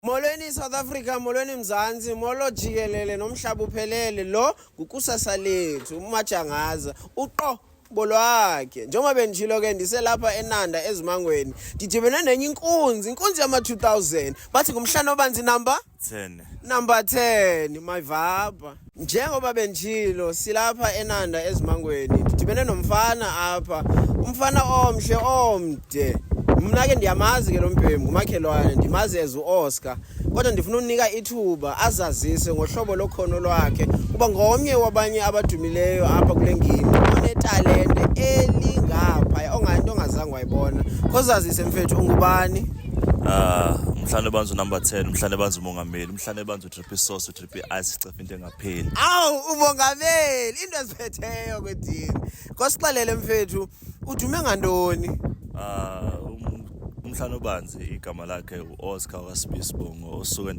Molweni South Africa, molweni Mzantsi, molo jikelele nomhlaba uphelele. Lo ngukusasa lethu, uMajangaza, uqo bolwakhe. Njengoba benditshilo ke ndiselapha eNanda eZimangweni, ndidibene nenye inkunzi, inkunzi yama-2000. Bathi ngumhlana obanzi number 10. Number 10, mayivapha. Njengoba benditshilo silapha eNanda eZimangweni, ndidibene nomfana apha, umfana omhle omde. Mna ke ndiyamazi ke lo mbhemu, ngumakhelwane, ndimazi as uOscar, kodwa ndifuna unika ithuba azazise ngohlobo lokhono lwakhe kuba ngomnye wabanye abadumileyo apha kule ngingqi onetalente elingaphaya onganto ongazange wayibona. Khozazise mfethu, ungubani? Ah, umhlane banzi number 10, umhlane banzi umongameli, umhlane banzi utrip sauce, utrip ice, sicefa into engapheli. Awu, umongameli, into eziphetheyo kwedini. Kosixelele mfethu, udume ngantoni? Ah, umhlane obanzi igama lakhe uOscar waSibisi Bongo osuka